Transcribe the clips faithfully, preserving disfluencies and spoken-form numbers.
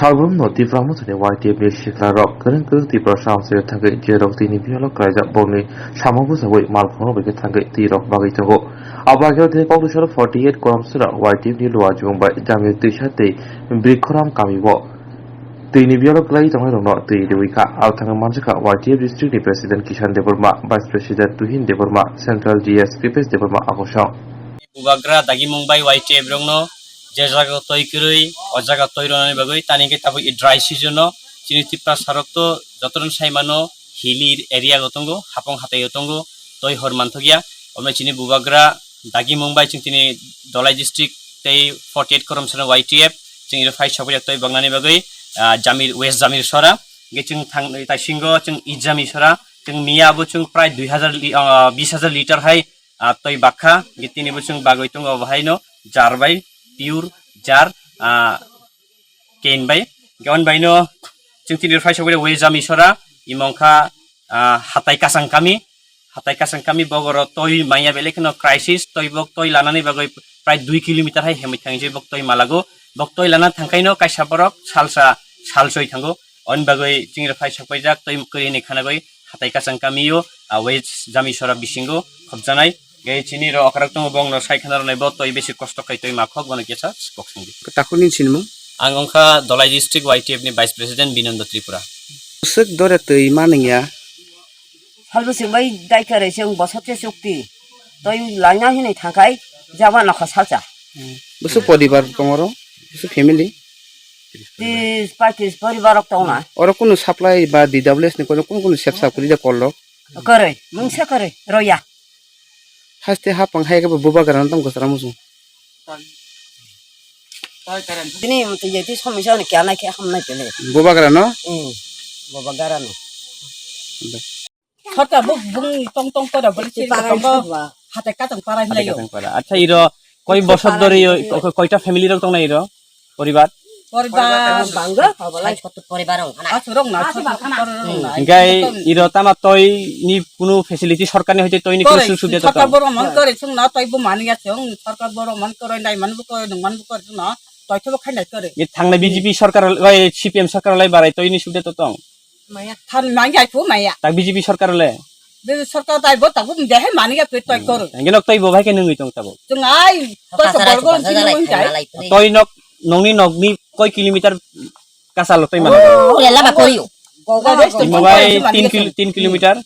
Salbrum no Tipra Mothani Y T F ni sikla rok kwrwng kwrwng Tipra samsaya thangwi je rok tini biyalo klaijak bongni samo bwsagwi malkhung rok bai khe thangwi twi rok bagwi tongo. Abo ageo tini Kokdusor forty eight Koramsora Y T F ni Luajwng bai Jamir twisa tei Brikhoram kami o twi ni biyalo klai tongnai rokno twi riwi kha. Abo thangwi manjakha Y T F district ni President Kishan Debbarma, Vice President Tuhin Debbarma, Central D S Kripesh Debbarma akosong. Bubagra dagimung bai Y T F rokno je jaga twi kwrwi o jaga twi rwnani bagwi tani hwnkhe tabuk i dry season o chini Tripura sarok to jotono sai mano hilly area o tongo, hapong hatai o tongo, twi hor manthokya. Omo chini bubagra dagimung bai chwng tini Dholai district tei forty eight Koramsora Y T F chwng iro phai sokya twi bagnani bagwi, ah, Jamir, West Jamir sora hwnkhe chwng thang taisingo chwng East Jamir sora chwng miya bo chwng prai dui hazar li-, ah, bis hazar litre hai ah, twi bakha, hwnkhe tini bo chwng bagwi tongo, obo haino jar bai, pure jar, ah, cane bai. Hwnkhe on baino chwng tini phai sokwi West Jamir sora, imo wngkha, ah, hatai kasang kami, hatai kasang kami bogoro twi manya belai kheno crisis, twi bo twi lanani bagwi prai dui kilometer hai hemwi thangwi se bo twi malago, bo twi lana thangkhaino kaisa borok salsa, salsoi thango. Oni bagwi chwngno phai sokpaijak twi kwrwini khanagwi hatai kasang kamio, ah, West Jamir sora bisingo khopjanai. Ge chini ro okrak tongo bongno sai khana rwnai bo twi besi kosto khai twi makhok bono kesa boksong di. Takhukni sinimung? Ang wngkha Dholai District Y T F ni Vice President Binondo Tripura. Swk dore twi manwngya. Salbwswk bai daikha rwi chwng bosor se chukti. Twi laina hinwi thangkhai jaba nokha salsa. Bwswk poribar tongoro? Bwswk family? Tis patis poribar rok tongna. Oro kunu supply ba D W S ni kono kunu kunu sep sap kwrwi da kol rok? Kwrwi, mungsa kwrwi, roya. Haste hapang hai khe bo bubagra no tong kwchara muchung. Tini mtwi je ti somisa ni kya nai khe ham nai pele. Bubagra no? Hmm. Bubagra no. Sorkar bo bung tong tong kora bole siri tongo. Hatai katang para hinlaio. Katang para. Acha iro koi bosor dori koita family rok tongnai iro? Poribar? Poribar bangga. Sai sotto poribar wng khana. Asurok na sotto poribar wng na. Hingkai iro tama toi ni kunu facility sorkar ni hoite toi ni kunu sujog sujog tong? Sorkar boro mon kore sung na toi bo mani ya sung sorkar boro mon kore nai man bo kore nung man bo kore sung na toi to khai nai kore. Ye thangnai B J P sorkar oi C P M sorkar lai barai toi ni sujog to tong? Maya. Than mangya ko maya. Tak B J P sorkar le? B J P sorkar tai bo tak bo mde he mani ya pe toi kor. Engge nok toi bo bai ke nungwi tong tabo. Chung ai toi so borgo sini mung tai. Toi nok nongni nokni koi kilometer kasalo toi mana? Oh, lela ba koriyo. Gogo. Imo bai tin kil-, tin kilometer.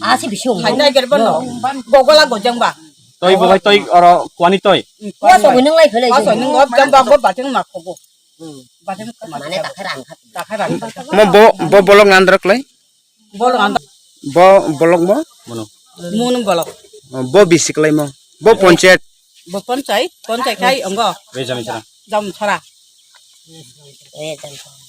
Asi bisung. Hai nai ger bono. Gogo la gojang ba. Toi bo bai toi oro kwani toi. Kuaso nung lai phele. Kuaso nung jang ba bo bateng ma khobo. Mane takhai rang khat. Takhai rang khat. Mo bo, bo bolok nandrak lai? Bolok nandrak. Bo bolok mo? Mono. Mono bolok. Bo bisi klai mo? Bo ponchayat? Bo ponchayat, ponchayat khai ongo. Be jami chara. Jam chara. Eh, jam chara.